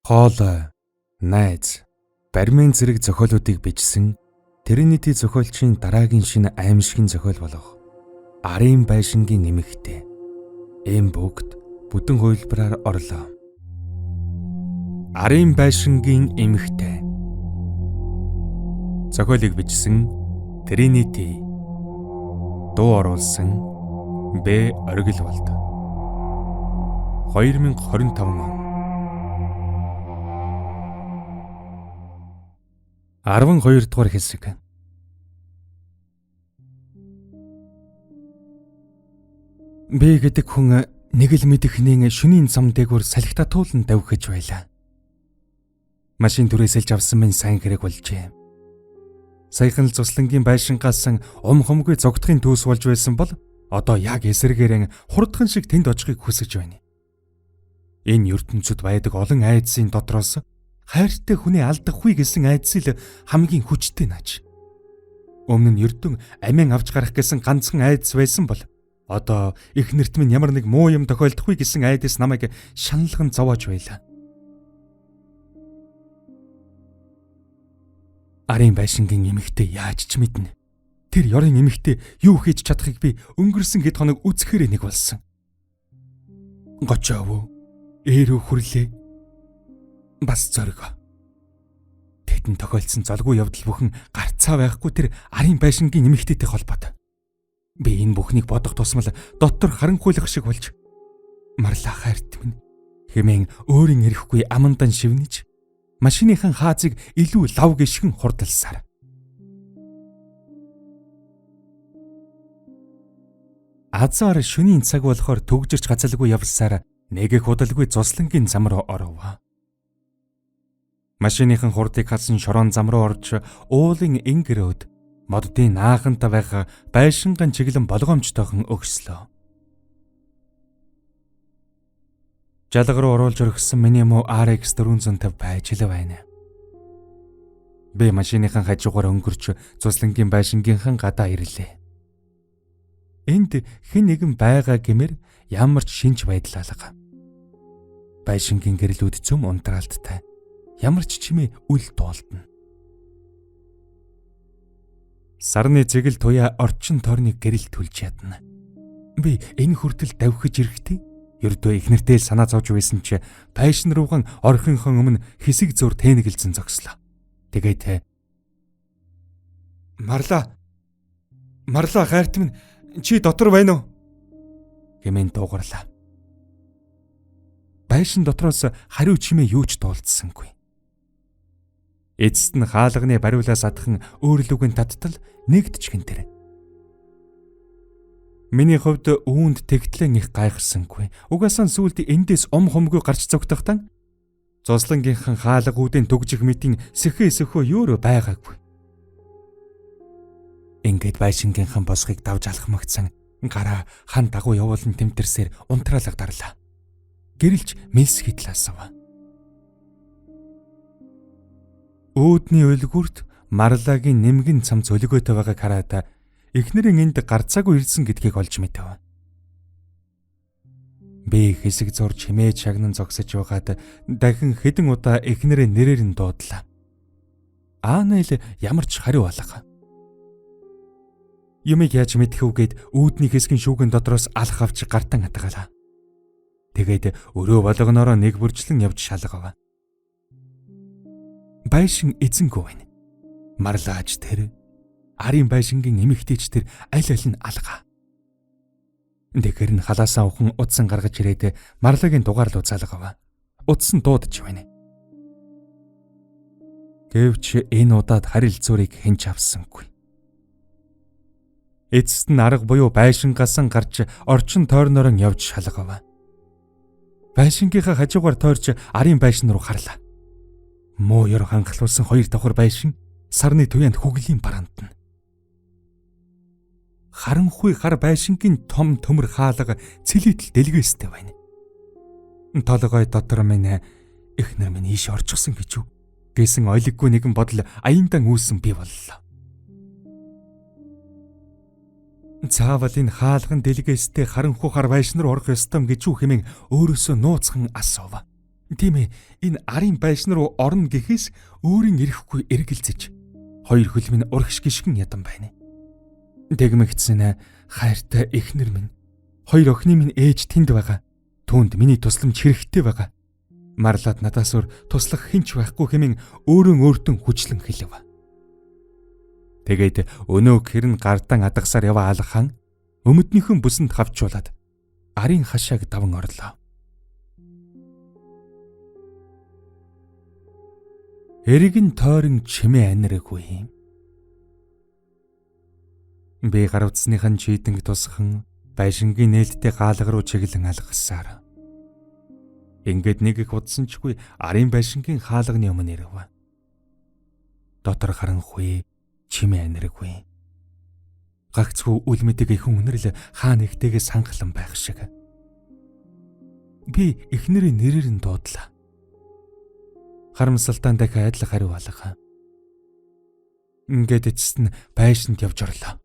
Хоолой, найз, бармын зэрэг зохиолуудыг бичсэн Тринити зохиолчийн дараагийн шинэ аимшигын зохиол болох Арын байшингийн эмэгтэй эм бүгд бүтэн хувилбараар орлоо. Арын байшингийн эмэгтэй. Зохиолыг бичсэн Тринити. Дуу оруулсан Б Оргилволд. 2025 он. 12 дугаар хэсэг. Би гэдэг хүн нэг л мэдэхнийн шөнийн зам дээгүүр салхита туулан давхиж байлаа. Машин түрээсэлж авсан минь сайн хэрэг болжээ. Саяхан л цуслангийн байшингаас ум хомгүй зогтхын төс болж байсан бол одоо яг эсэргээрэн хурдхан шиг тэнд очихыг хүсэж байна. Энэ ертөнцид байдаг олон айдсын дотроос хайртай хүний алдахгүй гэсэн айдас л хамгийн хүчтэй нааж. Өмнө нь ердөн амиан авч гарах гэсэн ганцхан айдас байсан бол одоо их нэрт минь ямар нэг муу юм тохиолдохгүй гэсэн айдас намайг шаналган зовоож байлаа. Арын байшингийн эмэгтэй яаж ч мэднэ. Тэр ёрын эмэгтэй юу хийж чадахыг би өнгөрсөн хэд хоног үзэхээр нэг болсон. Гочоов ээр хүрлээ. Бас зориг. Тэдэн тохиолдсон золгүй явдал бүхэн гарцаа байхгүй тэр арын байшингийн эмэгтэйтэй холбоотой. Би энэ бүхнийг бодох тусмал дотор харанхуйлах шиг болж марлаа хайрт минь хэмээн өөрийн эрэхгүй амандан шивнэж машиныхан хаазыг илүү лав гიშгэн хурдалсаар. Азар шөнийн цаг болохоор төгжирч гацалгүй явсаар нэг их удалгүй зуслангийн зам руу оров. Машиныхан хурдыг хасан шорон зам руу орж уулын ингэрөөд моддын наахантай байгаа байшинган чиглэн болгоомжтойхон өгслөө. Жалга руу оруулж өргөссөн миний муу RX 450 байж л байна. Би машиныхан хажуугаар өнгөрч цуслангийн байшингийнхан гадаа ирлээ. Энд хэн нэгэн байгаа гэмээр ямар ч шинж байдал алга. Байшингийн гэрлүүд цөм унтраалттай. Ямар ч чимээ үл дуулдна. Сарны зэгэл туяа орчин тойрны гэрэл түлж ядна. Би энэ хүртэл давхиж ирэхдээ ердөө их нэртэй л санаа зовж байсан чи байшин руугаан орохынхон өмнө хэсэг зур тэнэгэлзэн зогслоо. Тэгээд Марлаа. Марлаа хайрт минь чи дотор байна уу? Хэмээн дуугарлаа. Байшин дотроос хариу чимээ юу ч дуулдсангүй. Эцэст нь хаалганы бариулаас адхан өөрлөгөн таттал нэгдч гинтэр. Миний хувьд үүнд тэгтлэн их гайхсангүй. Угаасаа сүулт эндээс ум хумгүй гарч зогтохтан зуслангийнхан хаалга үүдэн түгжих мэтийн сэхээ сөхөө юу байгаагүй. Ингээд байшингийнхан босхийг давж алхмагцсан гараа хан дагуу явуулан тэмтэрсээр унтраалга дарлаа. Гэрэлж мэлс хитлаасав. Үүдний өлгүүрт Марлагийн нэмгэн цам зөлгөөтэй байгааг хараад эхнэрийн энд гарцаагүй ирсэн гэдгийг олж мэдэв. Би хэсэг зур чимээ чагнан зогсож байгаад дахин хэдэн удаа эхнэрээ нэрээр нь дуудлаа. Аана л ямар ч хариу алга. Юмыг яаж мэдэх үгээд үүдний хэсгийн шүүгэн дотроос алх авч гартан атгалаа. Тэгээд өрөө болгоноороо нэг бүрчлэн явж шалгав. Байшин эзэнгүй байна. Марлаач тэр арын байшингийн эмэгтэйч тэр аль аль нь алга. Тэгэхээр нь халаасаа ухан утсан гаргаж ирээд Марлагийн дугаар руу залгав. Утас нь дуудаж байна. Гэвч энэ удаад харилцуурыг хэн ч авсангүй. Эцэст нь арга буюу байшингаас нь гарч орчин тойрнорон явж шалгав. Байшингийнхаа хажуугаар тойрч арын байшин руу харлаа. Муу ёр хангалуулсан хоёр давхар байшин сарны туяанд хүглийн бараандна. Харанхуй хар байшингийн том төмөр хаалга цэлийтэл дэлгээстэй байна. Толгой дотор минь эхнэр минь ийш орчихсон гэж үү гэсэн ойлиггүй нэгэн бодол аяндан үүсэн бий боллоо. Цаавал энэ хаалган дэлгээстэй харанхуй хар байшин руу орох ёстой гэж үү хэмээн өөрөөсөө нууцхан асуув. Тийм ээ, энэ арын байшин руу орно гэхээс өөрийн ирэхгүй эргэлзэж хоёр хөл минь урагш гიშгэн ядан байна. Тэгмэгцэн хайртай эхнэр минь, хоёр охины минь ээж тэнд байгаа. Түүнд миний тусламж хэрэгтэй байгаа. Марлаад надаас өөр туслах хэн ч байхгүй хэмээн өөрөө өөртөө хүчлэн хэлэв. Тэгээд өнөө хэрн гардан адагсаар яваа алхаан өмднийхэн бүсэнд хавчуулаад арын хашааг даван орлоо. Эргэн тойрон чимээ анираггүй. Би гар утасныхан чийдэнг тусхан байшингийн нээлттэй гаалга руу чиглэн алгасаар. Ингээд нэг их удсан чгүй арын байшингийн хаалганы өмнө ирэв. Дотор харанхуй, чимээ анираггүй. Гагцхүү үл мэдэг ихэн үнэрл хаа нэгтэйгээ санхлан байх шиг. Би эхнэрийн нэрээр нь дуудлаа. Харамсалтай дахин адил хариу алга. Ингээд эцэст нь байшинд явж орлоо.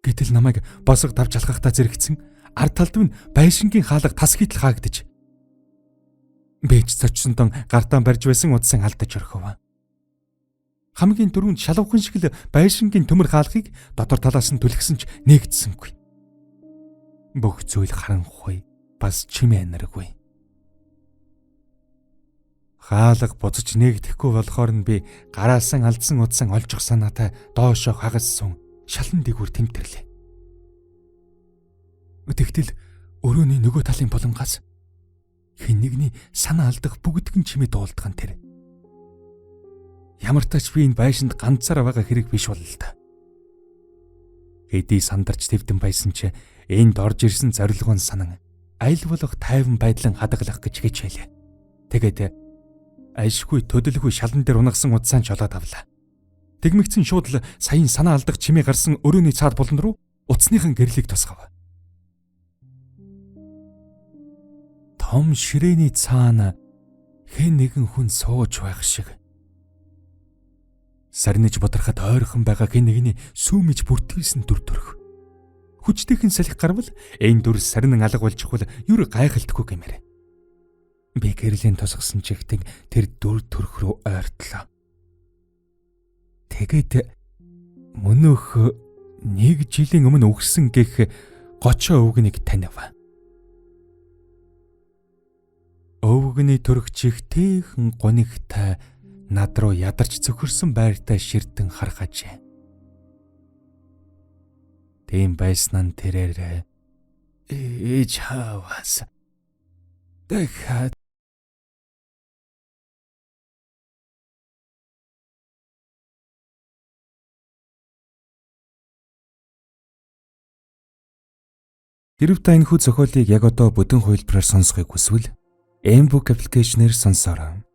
Гэтэл намайг босго давж алхахдаа зэрэгцэн ард талд минь байшингийн хаалга тас хитл хаагдаж. Бэж цочсондон гартаа барьж байсан утсан алдаж орхив. Хамгийн түрүүнд шалавхан шиг л байшингийн төмөр хаалгыг дотор талаас нь түлхсэн ч нээгдсэнгүй. Бүх зүйл харанхуй, бас чимээ анираггүй. Хаалга буцаж нээгдэхгүй болохоор нь би гараасан алдсан утсан олжих санаатай доошоо хагассан шалан дээгүүр тэмтэрлээ. Тэгтэл өрөөний нөгөө талын булангаас хэн нэгний санаа алдах бүгдгэн чимээ дуулдган тэр. Ямар тач би энэ байшинд ганцаараа байгаа хэрэг биш бол л та. Хэдий сандарч твдэн байсан ч энд орж ирсэн зорилгоо нь санан аль болох тайван байдлан хадгалах гэж хичээлээ. Тэгээд ашгүй төдөлгүй шалан дээр унагсан утсаа чолоод авлаа. Тэгмэгцэн шууд л саяын санаа алдах чимээ гарсан өрөөний цаад булан руу утасныхан гэрлийг тусгав. Том ширээний цаана хэн нэгэн хүн сууж байх шиг. Сарниж бутархад ойрхон байгаа хэн нэгний сүүмэж бүртгүүлсэн дүр төрх. Хүчтэйхэн салхи гарвал энэ дүр сарнин алга болчихвол юр гайхалтгүй гэмээр. Би гэрлийн тусгасан чигтэн тэр дүр төрх рүү ойртлоо. Тэгээд мөнөөх нэг жилийн өмнө үхсэн гэх гочоо өвгнийг танив. Өвгөний төрх чихтэйхэн гунигтай над руу ядарч цөхөрсөн байртай ширтэн харгажээ. Тийм байсан нь тэрээр ээж хаваас дахиад Хэрв та энэхүү зохиолыг яг одоо бүтэн хувилбараар сонсохыг хүсвэл Mbook application-ээр сонсоорой.